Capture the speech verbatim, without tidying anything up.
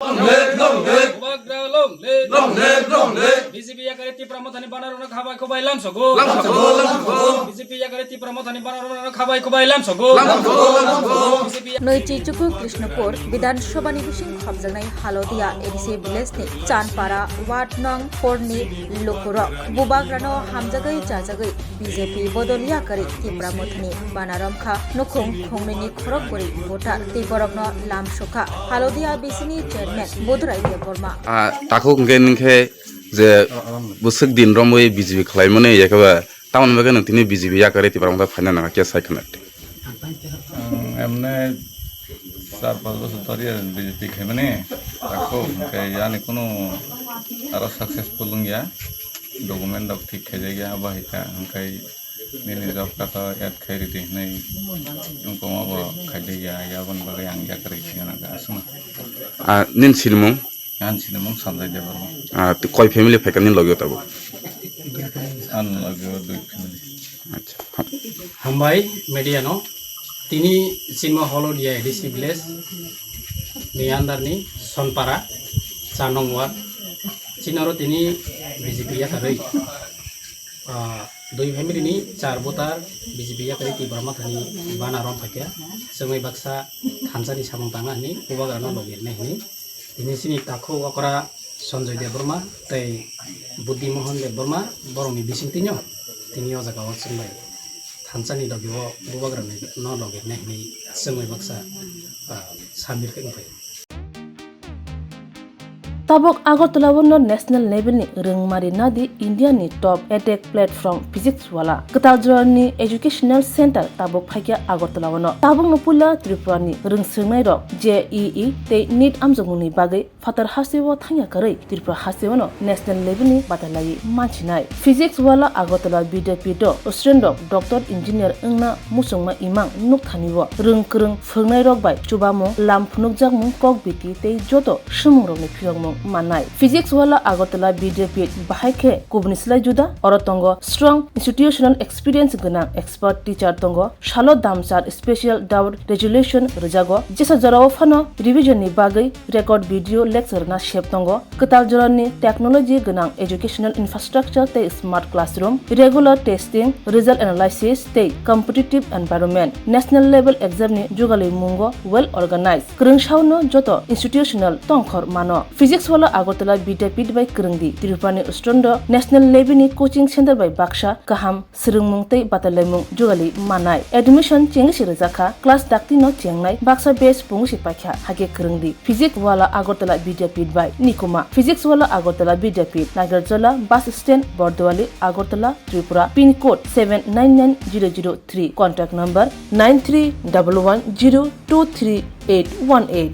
Long live, long live. Bubagra long live. Long live, long live. B J P yakari Tipra Mothani banner ono khabai khubai lamsogo. Lamsogo, lamsogo. B J P yakari Tipra Mothani banner ono khabai khubai lamsogo. Lamsogo, lamsogo. B J P Nwichi chuku Krishnapur Bidhan Sabha ni bising khopjaknai Halodia A D C village ni Chanpara ward nong four ni lukurok Bubagrano hamjagwi chajagwi B J P bodol yakarwi Tipra Mothani bana romkha nukhung khungnwini khorok bwrwi voter tei borokno lamsokha. Halodia B C ni chairman Budurai Debbarma. Ah, takhuk hwnkhe nwngkhe je bwswk din romwi B J P khlaimani, yakhe ba tamoni bagwi nwng tini B J P yakarwi Tipra Motha phaina nangkha khe sai khna. Ang emne char panch bochor dhori B J P khaimani, takhuk hwnkhe yani kunu aro successful wngya, document rok thik khaijakya, abo hai kha, hwnkhe nini job card o add khai ridi hinwi wngkoma bo khaijakya, aboni bagwi ang yakarwi khaina nangkha aswkno. Ah, nini sinimung? Ani sinimung Sanjay Debbarma. Ah, tei koi family phaikha nini logio tabuk? Ani logio dui family. Acha. Hambai media no. Tini chini Holodia A D C village ni under ni Sonpara, char nong ward. Chini oro tini B J P yakarwi, ah, dui family ni char voter B J P yakarwi Tipra Mothani bana rom phaikha. Chwngwi baksa thansa ni samung tangna hwnwi Bubagra no logi rwnai hwnwi. Tini chini takhuk okra Sanjay Debbarma tei Buddhi Mohan Debbarma borokni bisingtwino tini o jaga o chwng bai thansa ni logi o Bubagra no logi rwnai hwnwi chwngwi baksa, ah, sambil khe wngphai. Tabuk Agartala o no national level ni rwngmari nadi India ni top edtech platform Physics Wala kwtal jora ni educational center tabuk phaikha Agartala o no. Tabuk no puila Tripura ni rwngswrwngnai rok J E E tei NEET amjokmung ni bagwi phatar hasteo thangya kwrwi Tripura hasteo no national level ni batalaiwi mansinai. Physics Wala Agartala Vidyapith o student rok doctor engineer wngna muchungma imang nukthani o rwng kwrwng phwrwngnai rok bai chubamung, lam phunukjakmung, kok biti tei joto swmung rokni phiyokmung mannai. Physics Wala Agartala Vidyapith bahai khe kubuni slai juda, oro tongo strong institutional experience gwnang expert teacher tongo, salo damchar special doubt resolution rwjago, jesa jorao phano revision ni bagwi record video lecture na sep tongo, kwtal jorani technology gwnang educational infrastructure tei smart classroom, regular testing, result analysis tei competitive environment, national level exam ni jugalwi mungo well organized. Kwrwng saono joto institutional tongkhor mano. Physics Wala Agartala Vidyapith bai kwrwngdi, Tripura ni student rok national level ni coaching center bai baksa kaham swrwngmung tei batalaimung jugali mannai. Admission chengwi se rwjakha, class dakti no chengnai, baksa batch pungwi se paikha, hakhe kwrwngdi. Physics Wala Agartala Vidyapith bai nikuma. Physics Wala Agartala Vidyapith, Nagarjola bus stand, Bordowali, Agartala, Tripura, pin code seven nine nine zero zero three, contact number nine three double one zero two three eight one eight.